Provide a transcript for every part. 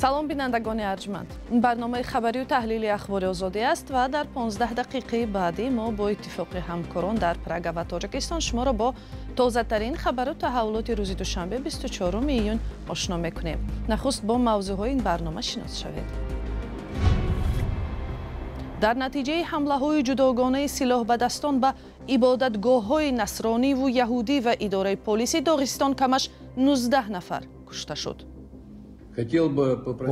Салом, бинандагони арҷманд. Барномаи хабарию таҳлили Ахбори Озодӣ аст ва дар 15 дақиқаи баъдӣ мо бо иттифоқи ҳамкорон дар Прага ва Тоҷикистон шуморо бо тозатарин хабару таҳаввулоти рӯзи душанбе, 24 июн ошно мекунем. Нахуст бо мавзӯъҳои ин барнома шинос шавед. Дар натиҷаи ҳамлаҳои ҷудогонаи силоҳбадастон ба ибодатгоҳҳои насрониву яҳудӣ ва идораи полиси Доғистон камаш 19 нафар кушта шуд.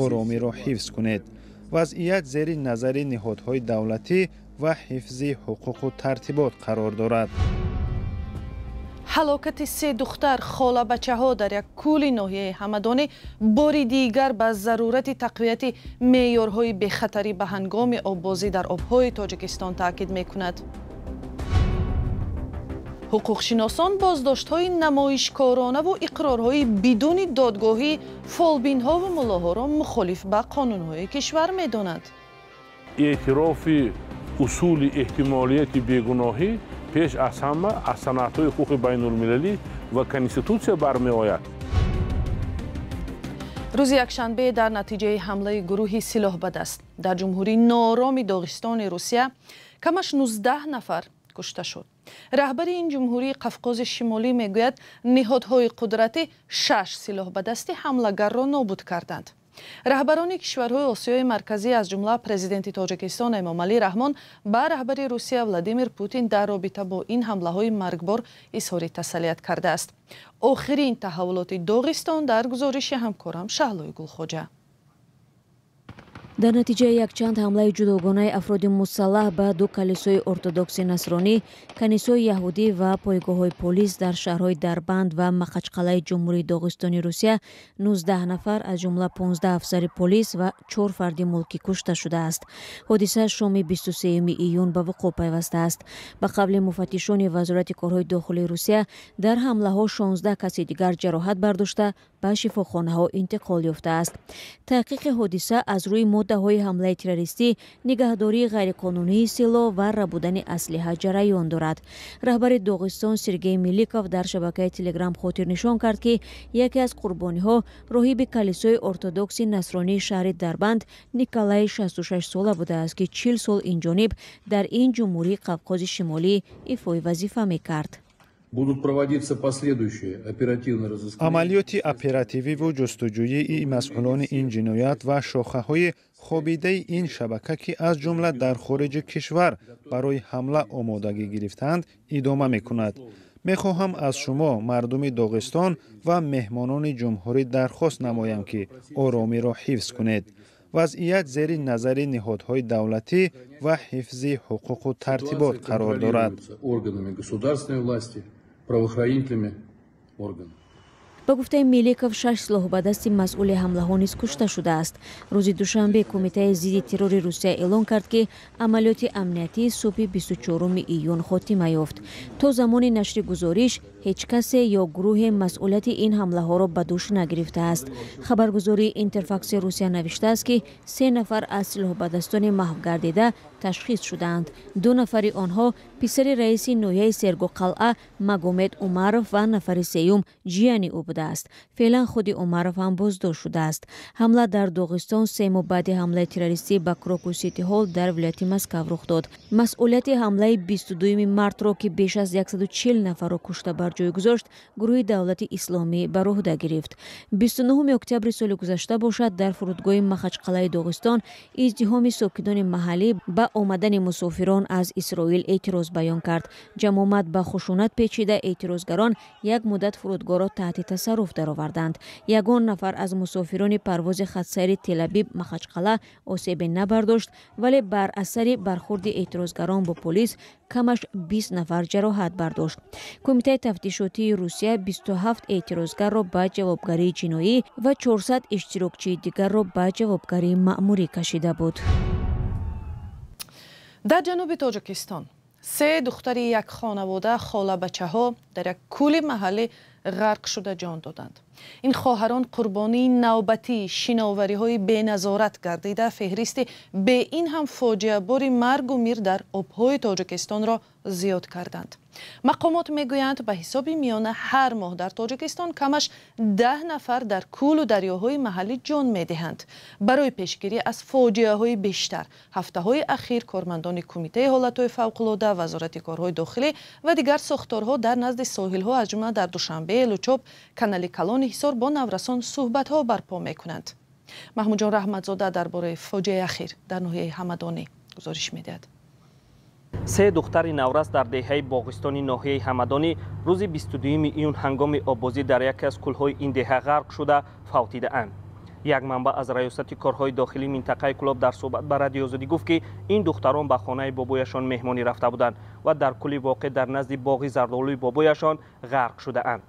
Оромиро ҳифз кунед. Вазъият зери назари ниҳодҳои давлатӣ ва ҳифзи ҳуқуқу тартибот қарор дорад. Ҳалокати се духтар холабачаҳо дар як кӯли ноҳияи Ҳамадонӣ бори дигар ба зарурати тақвияти меъёрҳои бехатарӣ ба ҳангоми оббозӣ дар обҳои Тоҷикистон таъкид мекунад. Ҳуқуқшиносон боздоштҳои намоишкоронаву иқрорҳои бидуни додгоҳии фолбинҳову муллоҳоро мухолиф ба қонунҳои кишвар медонанд. Эътирофи усули эҳтимолияти бегуноҳӣ пеш аз ҳама аз санадҳои ҳуқуқи байнулмилалӣ ва конститутсия бармеояд. Рӯзи якшанбе дар натиҷаи ҳамлаи гурӯҳи силоҳбадаст дар ҷумҳурии ноороми Доғистони Русия камаш 19 нафар кушта шуд. Раҳбари ин ҷумҳурии Қафқози Шимолӣ мегӯяд, ниҳодҳои қудратӣ шаш силоҳбадасти ҳамлагарро нобуд карданд. Раҳбарони кишварҳои Осиёи Марказӣ, аз ҷумла президенти Тоҷикистон Эмомалӣ Раҳмон, ба раҳбари Русия Владимир Путин дар робита бо ин ҳамлаҳои маргбор изҳори тасаллият кардааст. Охирин таҳаввулоти Доғистон дар гузориши ҳамкорам Шаҳлои Гулхоҷа. Дар натиҷаи якчанд ҳамлаи ҷудогонаи афроди мусаллаҳ ба ду калисои ортодокси насронӣ, канисои яҳудӣ ва пойгоҳҳои полис дар шаҳрҳои Дарбанд ва Махачқалаи ҷумҳурии Доғистони Русия 19 нафар, аз ҷумла 15 афсари полис ва 4 фарди мулкӣ кушта шудааст. Ҳодиса шоми 23 июн ба вуқӯъ пайвастааст. Ба қавли муфаттишони Вазорати корҳои дохилии Русия, дар ҳамлаҳо 16 каси дигар ҷароҳат бардошта, ба шифохонаҳо интиқол ёфтааст. Таҳқиқи ҳодиса аз рӯи моддаҳои ҳамлаи террористӣ, нигаҳдории ғайриқонунии силоҳ ва рабудани аслиҳа ҷараён дорад. Раҳбари Доғистон Сергей Меликов дар шабакаи Телеграм хотирнишон кард, ки яке аз қурбониҳо роҳиби калисои ортодокси насронии шаҳри Дарбанд Николаи 66 сола будааст, ки 40 сол инҷониб дар ин ҷумҳурии Қавқози Шимолӣ ифои вазифа мекард. Будут проводиться последующие оперативно-розыскные Амалиёти оператививу ҷустуҷӯии масъулони ин ҷиноят ва шохаҳои хобидаи ин шабака, ки аз ҷумла дар хориҷи кишвар барои ҳамла омодагӣ гирифтаанд, идома мекунад. Мехоҳам аз шумо, мардуми Доғистон ва меҳмонони ҷумҳурӣ дархост намоям, ки оромиро ҳифз кунед. Вазъият зери назари ниҳодҳои давлатӣ ва ҳифзи ҳуқуқу тартибот қарор дорад. Органами государственной власти, правоохранительными органами. Ба гуфтаи Меликов, шаш силоҳбадасти масъули ҳамлаҳо низ кушта шудааст. Рӯзи душанбе Кумитаи зидди террори Русия эълон кард, ки амалиёти амниятӣ субҳи 24 июн хотима ёфт. То замони нашри гузориш ҳеҷ касе ё гурӯҳе масъулияти ин ҳамлаҳоро ба дӯш нагирифтааст. Хабаргузории Интерфакси Русия навиштааст, ки се нафар аз силоҳбадастони маҳвгардида ташхис шудаанд. Ду нафари онҳо писари раиси ноҳияи Сергоқалъа Магомед Умаров ва нафари сеюм ҷияни ӯ будааст. Феълан худи Умаров ҳам боздошт шудааст. Ҳамла дар Доғистон 3 моҳ баъди ҳамлаи террористӣ ба Крокус Сити Ҳолл дар вилояти Москав рух дод. Масъулияти ҳамлаи 22 мартро, ки беш аз 140 нафарро кушта бар ҷой гузошт, гурӯҳи Давлати Исломӣ бар уҳда гирифт. 29 октябри соли гузашта бошад, дар фурудгоҳи Махачқалаи Доғистон издиҳоми сокинони маҳаллӣ ба омадани мусофирон аз Исроил эътироз баён кард. Ҷамомат ба хушунат печида, эътирозгарон як муддат фурудгоҳро таҳти тасарруф дароварданд. Ягон нафар аз мусофирони парвози хатсайри Телабиб Махачқала осебе набардошт, вале бар асари бархурди эътирозгарон бо полис камаш 20 нафар ҷароҳат бардошт. Кумитаи тафтишотии Русия 27 эътирозгарро ба ҷавобгарии ҷиноӣ ва 400 иштирокчии дигарро ба ҷавобгарии маъмурӣ кашида буд. Дар ҷануби Тоҷикистон се духтари як хонавода, холабачаҳо, дар як кӯли маҳаллӣ ғарқ шуда ҷон доданд. Ин хоҳарон қурбонии навбатии шиновариҳои беназорат гардида, феҳристи бе ин ҳам фоҷиабори маргу мир дар обҳои Тоҷикистонро зиёд карданд. Мақомот мегӯянд, ба ҳисоби миёна ҳар моҳ дар Тоҷикистон камаш 10 нафар дар кӯлу дарёҳои маҳаллӣ ҷон медиҳанд. Барои пешгирӣ аз фоҷиаҳои бештар ҳафтаҳои ахир кормандони Кумитаи ҳолатҳои фавқулода, Вазорати корҳои дохилӣ ва дигар сохторҳо дар назди соҳилҳо, аз ҷумла дар Душанбе, Лучоб, канали Калони Ҳисор бо наврасон суҳбатҳо барпо мекунанд. Маҳмудҷон Раҳматзода дар бораи фоҷиаи ахир дар ноҳияи Ҳамадонӣ гузориш медиҳад. Се духтари наврас дар деҳаи Боғистони ноҳияи Ҳамадонӣ рӯзи 22 июн ҳангоми оббозӣ дар яке аз кӯлҳои ин деҳа ғарқ шуда фавтидаанд. Як манбаъ аз Раёсати корҳои дохилии минтақаи Кӯлоб дар суҳбат ба Радиои Озодӣ гуфт, ки ин духтарон ба хонаи бобояшон меҳмонӣ рафта буданд ва дар кӯли воқеъ дар назди боғи зардолуи бобояшон ғарқ шудаанд.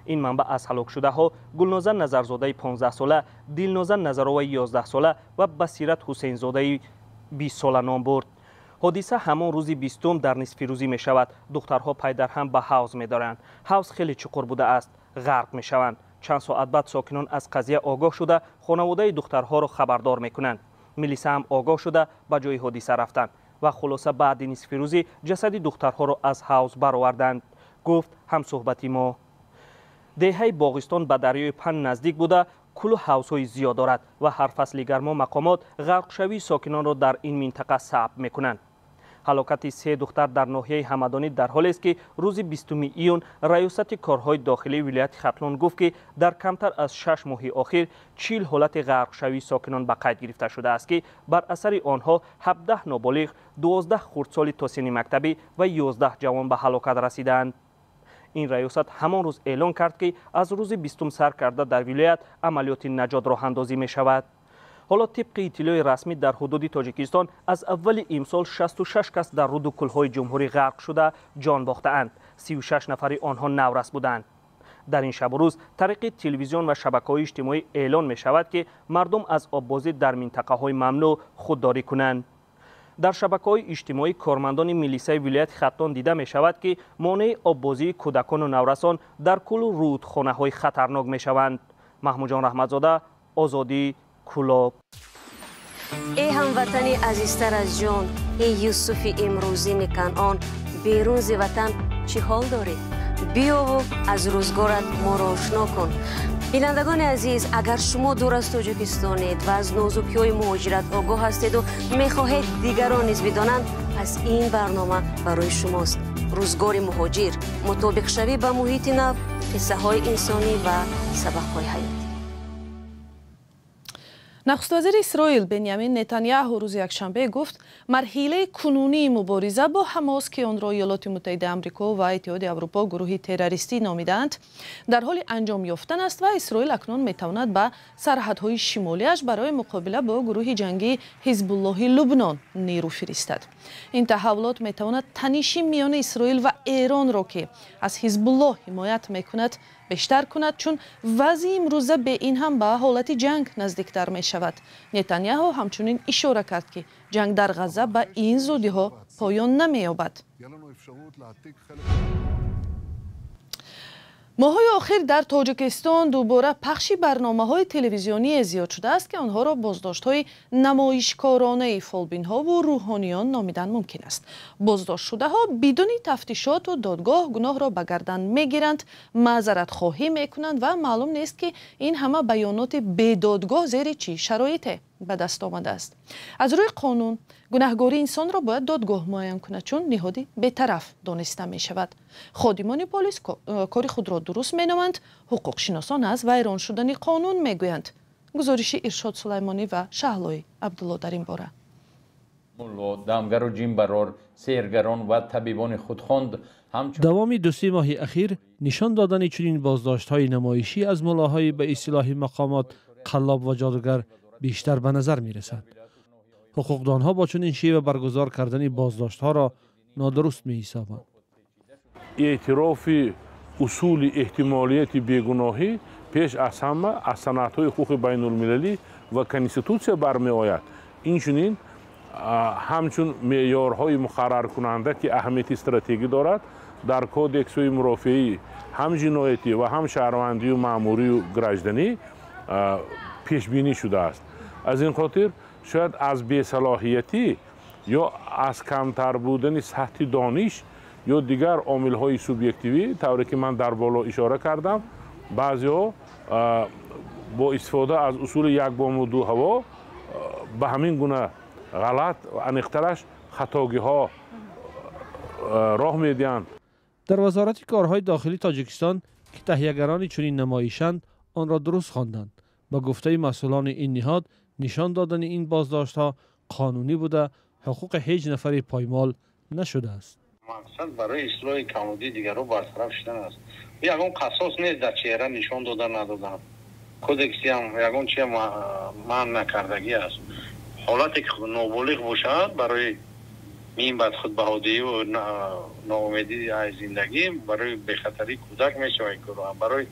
Ин манбаъ аз ҳалокшудаҳо Гулноза Назарзодаи 15сола, Дилноза Назароваи 11сола ва Басират Ҳусейнзодаи 20сола ном бурд. Ҳодиса ҳамон рӯзи 20 дар нисфирӯзӣ мешавад. Духтарҳо пайдарҳам ба ҳавз медоранд. Ҳавз хеле чуқур будааст, ғарқ мешаванд. Чанд соат баъд сокинон аз қазия огоҳ шуда хонаводаи духтарҳоро хабардор мекунанд. Милиса ҳам огоҳ шуда ба ҷои ҳодиса рафтанд ва хулоса баъди нисфирӯзӣ ҷасади духтарҳоро аз ҳавз бароварданд, гуфт ҳамсуҳбати мо. Деҳаи Боғистон ба дарёи Пан наздик буда, кӯлу ҳавзҳои зиёд дорад ва ҳар фасли гармо мақомот ғарқшавии сокинонро дар ин минтақа сабт мекунанд. Ҳалокати се духтар дар ноҳияи Ҳамадонӣ дар ҳолест, ки рӯзи 20 июн Раёсати корҳои дохилии вилояти Хатлон гуфт, ки дар камтар аз 6 моҳи охир 40 ҳолати ғарқшавии сокинон ба қайд гирифта шудааст, ки бар асари онҳо 17 ноболиғ, 12 хурдсоли то синни мактабӣ ва 11 ҷавон ба ҳалокат расидаанд. Ин раёсат ҳамон рӯз эълон кард, ки аз рӯзи 20 сар карда дар вилоят амалиёти наҷот роҳандозӣ мешавад. Ҳоло тибқи иттилои расмӣ дар ҳудуди Тоҷикистон аз аввали имсол 66 кас дар руду кӯлҳои ҷумҳурӣ ғарқ шуда ҷон бохтаанд. 36 нафари онҳо наврас буданд. Дар ин шабу рӯз тариқи телевизион ва шабакаҳои иҷтимоӣ эълон мешавад, ки мардум аз оббозӣ дар минтақаҳои мамнӯъ худдорӣ кунанд. Дар шабакаҳои иҷтимоӣ кормандони милисаи вилояти Хатлон дида мешавад, ки монеи оббозии кӯдакону наврасон дар кӯлу рӯдхонаҳои хатарнок мешаванд. Маҳмудҷон Раҳматзода, Озодӣ, Кӯлоб. Эй ҳамватани азизтар аз ҷон, эй Юсуфи имрӯзини Канъон, берун зи ватан чӣ ҳол дорӣ? Биёву аз рӯзгорат моро ошно кун. Бинандагони азиз, агар шумо дур аз Тоҷикистонед ва аз нозукиҳои муҳоҷират огоҳ ҳастеду мехоҳед дигарон низ бидонанд, пас ин барнома барои шумост. Рӯзгори муҳоҷир, мутобиқшавӣ ба муҳити нав, қиссаҳои инсонӣ ва сабақҳои ҳаёт. Нахуствазири Исроил Бенямин Нетаньяҳу рӯзи якшанбе гуфт, марҳилаи кунунии мубориза бо Ҳамос, ки онро Иёлоти Муттаҳидаи Амрико ва Иттиҳоди Аврупо гурӯҳи террористӣ номидаанд, дар ҳоли анҷом ёфтан аст ва Исроил акнун метавонад ба сарҳадҳои шимолиаш барои муқобила бо гурӯҳи ҷангии Ҳизбуллоҳи Лубнон нерӯ фиристад. Ин таҳаввулот метавонад таниши миёни Исроил ва Эронро, ки аз Ҳизбуллоҳ ҳимоят мекунад, бештар кунад, чун вазъи имрӯза бе ин ҳам ба ҳолати ҷанг наздиктар мешавад. Нетаньяҳу ҳамчунин ишора кард, ки ҷанг дар Ғазза ба ин зудиҳо поён намеёбад. Моҳҳои охир дар Тоҷикистон дубора пахши барномаҳои телевизионие зиёд шудааст, ки онҳоро боздоштҳои намоишкоронаи фолбинҳову рӯҳониён номидан мумкин аст. Боздоштшудаҳо бидуни тафтишоту додгоҳ гуноҳро ба гардан мегиранд, маъзаратхоҳӣ мекунанд ва маълум нест, ки ин ҳама баёноти бедодгоҳ зери чӣ шароите ба даст омадааст. Аз рӯи қонун гунаҳгории инсонро бояд додгоҳ муайян кунад, чун ниҳоди бетараф дониста мешавад. Ходимони полис кори худро дуруст меноманд, ҳуқуқшиносон аз вайрон шудани қонун мегӯянд. Гузориши Иршод Сулаймонӣ ва Шаҳлои Абдулло дар ин бора. Мулло, дамгару ҷинбарор, сеҳргарон ва табибони худхонд. Давоми ду-се моҳи ахир нишон додани чунин боздоштҳои намоишӣ аз муллоҳои ба истилоҳи мақомот қаллоб ва ҷодугар бештар ба назар мерасад. Ҳуқуқдонҳо бо чунин шева баргузор кардани боздоштҳоро нодуруст меҳисобанд. Эътирофи усули эҳтимолияти бегуноҳӣ пеш аз ҳама аз санадҳои ҳуқуқи байнулмилалӣ ва конститутсия бармеояд. Инчунин ҳамчун меъёрҳои муқарраркунанда, ки аҳамияти стратегӣ дорад, дар кодексҳои мурофиаӣ ҳам ҷиноятӣ ва ҳам шаҳрвандию маъмурию гражданӣ пешбинӣ шудааст. Аз ин хотир шояд аз бесалоҳиятӣ ё аз камтар будани сатҳи дониш Ё дигар омилҳои субъективӣ, тавре ки ман дар боло ишора кардам, баъзеҳо бо истифода аз усули як бому ду ҳаво ба ҳамин гуна ғалат, аниқтараш хатогиҳо роҳ медиҳанд. Дар Вазорати корҳои дохилии Тоҷикистон, ки таҳиягарони чунин намоишанд, онро дуруст хонданд. Ба гуфтаи масъулони ин ниҳод, нишон додани ин боздоштҳо қонунӣ буда, ҳуқуқи ҳеҷ нафаре поймол нашудааст. Мақсад барои ислоҳи камбудии дигарро бартараф шудан аст. Ягон қасос нест дар чеҳра нишон дода надодан. Кодексиам ягон чиз манъ накардагӣ аст. Ҳолате ки ноболиғ бошад, барои мин баъд худбаҳодиҳӣ ноумедӣ аз зиндагӣ, барои бехатарии кӯдак мешавад корро. Барои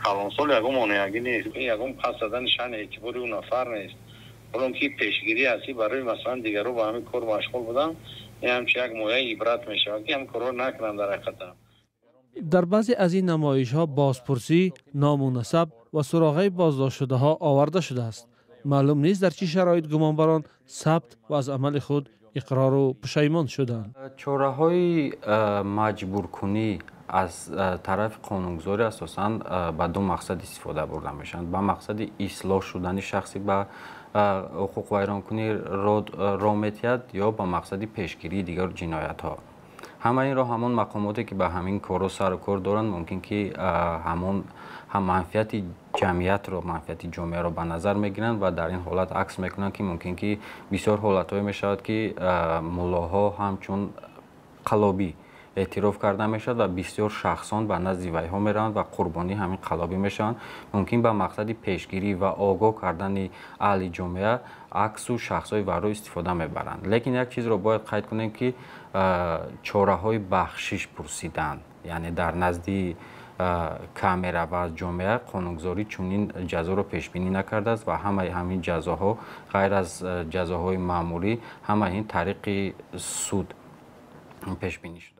калонсол ягон монеагӣ нест. Ягон пас задани шаъни эътибори ӯ нафар нест. Ҳолон ки пешгирӣ ҳастӣ барои масалан дигарро ба ҳамин кор машғул будан, ин ҳамчун як мояи ибрат мешавад, ки ҳам корро накунанд дар ҳақиқатан. Дар баъзе аз ин намоишҳо бозпурсӣ, ному насаб ва суроғаи боздоштшудаҳо оварда шудааст. Маълум нест, дар чӣ шароит гумонбарон сабт ва аз амали худ иқрору пушаймон шуданд. Чораҳои маҷбуркунӣ аз тарафи қонунгузорӣ асосан ба ду мақсад истифода бурда мешаванд: ба мақсади ислоҳ шудани шахси ба ҳуқуқвайронкунӣ роҳ медиҳад ё ба мақсади пешгирии дигар ҷиноятҳо. Ҳама инро ҳамон мақомоте, ки ба ҳамин корро сару кор доранд, мумкин ки ҳамон ҳам манфиати ҷамъиятро, манфиати ҷомеаро ба назар мегиранд ва дар ин ҳолат акс мекунанд, ки мумкин ки бисёр ҳолатҳое мешавад, ки муллоҳо ҳамчун қалобӣ эътироф карда мешавад ва бисёр шахсон ба назди вайҳо мераванд ва қурбонии ҳамин қалобӣ мешаванд. Мумкин ба мақсади пешгирӣ ва огоҳ кардани аҳли ҷомеа аксу шахсҳои вайро истифода мебаранд. Лекин як чизро бояд қайд кунем, ки чораҳои бахшиш пурсидан, яъне дар назди камера ва аз ҷомеа, қонунгузорӣ чунин ҷазоро пешбинӣ накардааст ва ҳамаи ҳамин ҷазоҳо, ғайр аз ҷазоҳои маъмурӣ, ҳамаи ин тариқи суд пешбинӣ шудааст.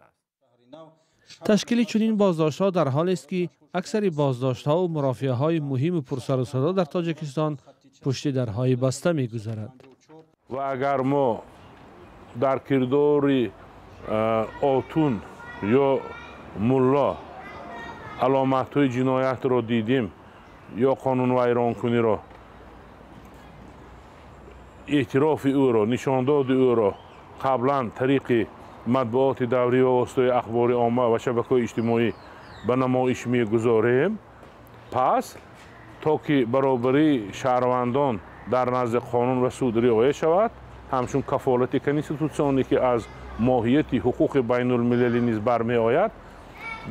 Ташкили чунин боздоштҳо дар ҳолест, ки аксари боздоштҳову мурофиаҳои муҳиму пурсарусадо дар Тоҷикистон пушти дарҳои баста мегузарад. Ва агар мо дар кирдори отун ё мулло аломатҳои ҷиноятро дидем ё қонунвайронкуниро, эътирофи ӯро, нишондоди ӯро қаблан тариқи матбуоти даврӣ ва воситаи ахбори омма ва шабакаҳои иҷтимоӣ ба намоиш мегузорем, пас то ки баробарии шаҳрвандон дар назди қонун ва суд риоя шавад, ҳамчун кафолати конститутсионӣ, ки аз моҳияти ҳуқуқи байнулмилалӣ низ бармеояд,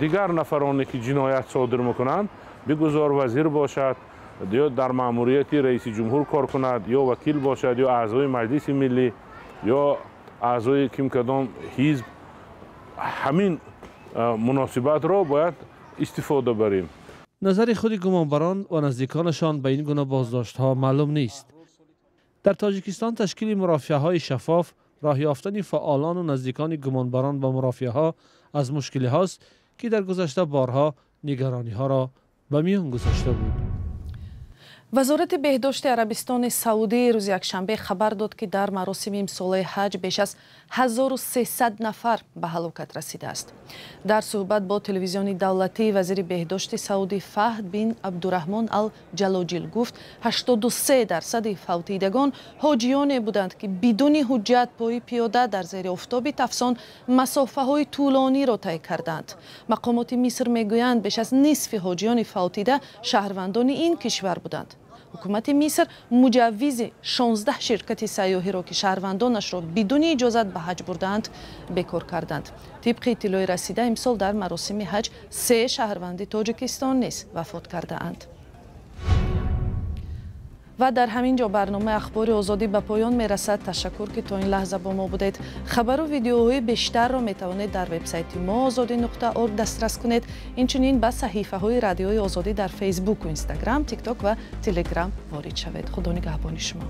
дигар нафароне, ки ҷиноят содир мекунанд, бигузор вазир бошад ё дар маъмурияти раиси ҷумҳур кор кунад, ё вакил бошад, ё аъзои Маҷлиси миллӣ, ё аъзои ким кадом ҳизб, ҳамин муносибатро бояд истифода барем. Назари худи гумонбарон ва наздиконашон ба ин гуна боздоштҳо маълум нест. Дар Тоҷикистон ташкили мурофиаҳои шаффоф, роҳ ёфтани фаъолону наздикони гумонбарон ба мурофиаҳо аз мушкилиҳост, ки дар гузашта борҳо нигарониҳоро ба миён гузошта буд. Вазорати беҳдошти Арабистони Саудӣ рӯзи якшанбе хабар дод, ки дар маросими имсолаи ҳаҷ беш аз 1300 нафар ба ҳалокат расидааст. Дар суҳбат бо телевизиони давлатӣ вазири беҳдошти Саудӣ Фаҳд бин Абдураҳмон ал Ҷалоҷил гуфт, 83% фавтидагон ҳоҷиёне буданд, ки бидуни ҳуҷҷат пои пиёда дар зери офтоби тафсон масофаҳои тӯлониро тай карданд. Мақомоти Миср мегӯянд, беш аз нисфи ҳоҷиёни фавтида шаҳрвандони ин кишвар буданд. Ҳукумати Миср муҷаввизи 16 ширкати сайёҳиро, ки шаҳрвандонашро бидуни иҷозат ба ҳаҷ бурдаанд, бекор карданд. Тибқи иттилои расида, имсол дар маросими ҳаҷ се шаҳрванди Тоҷикистон низ вафот кардаанд. Ва дар ҳамин ҷо барномаи Ахбори Озодӣ ба поён мерасад. Ташаккур, ки то ин лаҳза бо мо будед. Хабару видеоҳои бештарро метавонед дар вебсайти мо озодӣ.орг дастрас кунед. Инчунин ба саҳифаҳои Радиои Озодӣ дар Фейсбуку Инстаграм, Тикток ва Телеграм ворид шавед. Худо нигаҳбони шумо.